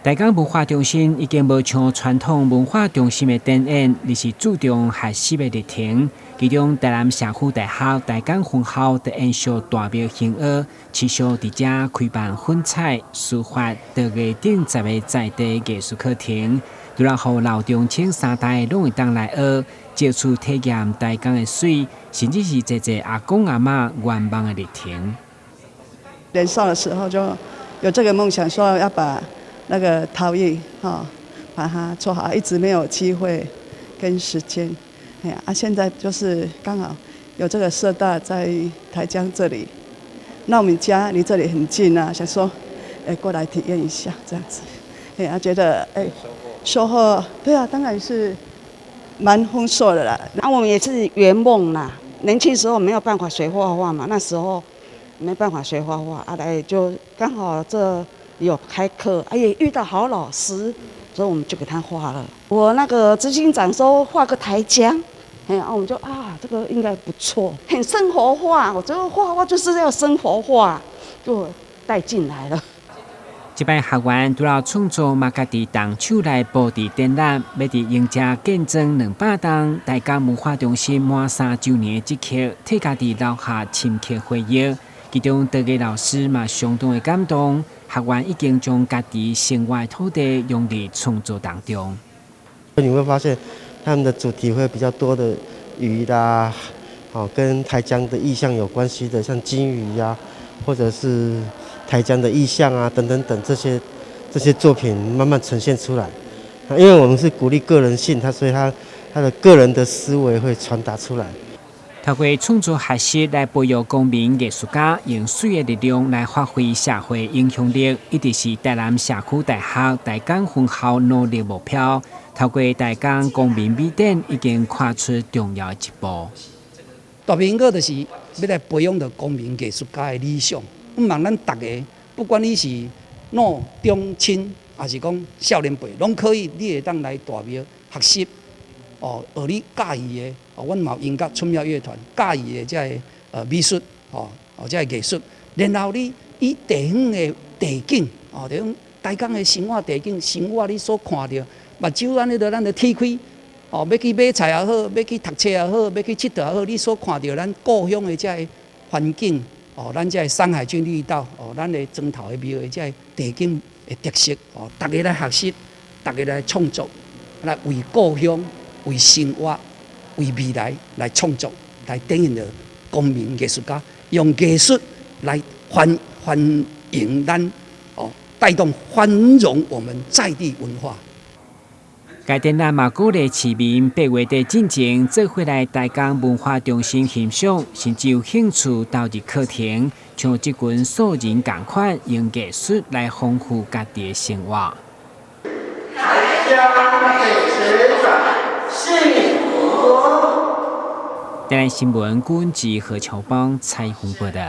台江文化中心已經無像傳統文化中心的展演，而是注重學習的歷程。其中，台南社區大學台江分校就延續大廟行學，持續佇遮開辦粉彩、書法、陶藝等10個在地藝術課程，除了予老中青三代攏會當來學，接觸體驗台江的水，甚至是濟濟阿公阿嬤圓夢的歷程。年少的時候就有這個夢想，說要把那個陶藝哈，把它做好，一直沒有機會跟時間。哎呀，啊，現在就是剛好有這個社大在台江這裡，那我們家離這裡很近啊，想說，哎，過來體驗一下這樣子。哎呀，覺得哎，收穫，對啊，當然是蠻豐碩的啦。那我們也是圓夢啦，年輕時候沒有辦法學畫畫嘛，那時候沒辦法學畫畫，啊來就剛好這有開課，哎呀，遇到好老師，所以我們就給他畫了。我那個執行長說畫個台江，哎呀，我們就啊，這個應該不錯，很生活化。我覺得畫畫就是要生活化，就帶進來了。這擺學員除了創作，嘛家己動手來佈置展覽，欲佇迎接建莊200冬台江文化中心滿3週年的這刻，替家己留下深刻回憶。其中，陶藝老師嘛相當的感動，學員已經將家己生活的土地融入創作當中。你會發現，他們的主題會比較多的魚啦，哦，跟台江的意象有關係的，像金魚呀，或者是台江的意象啊，等等等這些作品慢慢呈現出來。因為我們是鼓勵個人性，所以他的個人的思維會傳達出來。透過創作學習來培育公民藝術家，用水的力量來發揮社會影響力，一直是台南社區大學台江分校努力目標。透過台江公民美展，已經跨出重要的一步。大廟音樂就是欲來培養著公民藝術家的理想。毋望咱逐个，不管你是老中青，抑是講少年輩，攏可以，你會當來大廟學習。哦，學你佮意的，哦，阮嘛有音樂春廟樂團，佮意的這个美術，哦，哦，這个藝術，然後你以地方的地景，哦，地方台江的生活地景，生活你所看著，目睭按呢著咱著鐵開，哦，欲去買菜也好，欲去讀冊也好，欲去𨑨迌也好，你所看著咱故鄉的這个環境，哦，咱這个山海軍綠道，哦，咱的莊頭的廟的這个地景的特色，哦，逐个來學習，逐个來創作，來為故鄉、為生活、為未來來創作，來展現著公民藝術家用藝術來繁榮咱哦，帶動繁榮我們在地文化。該展覽嘛鼓勵市民8月底進前做伙來台江文化中心欣賞，甚至有興趣投入課程，像這群素人仝款，用藝術來豐富家己的生活。台江水池轉幸福。台南新聞，郭文吉何喬邦採訪報道。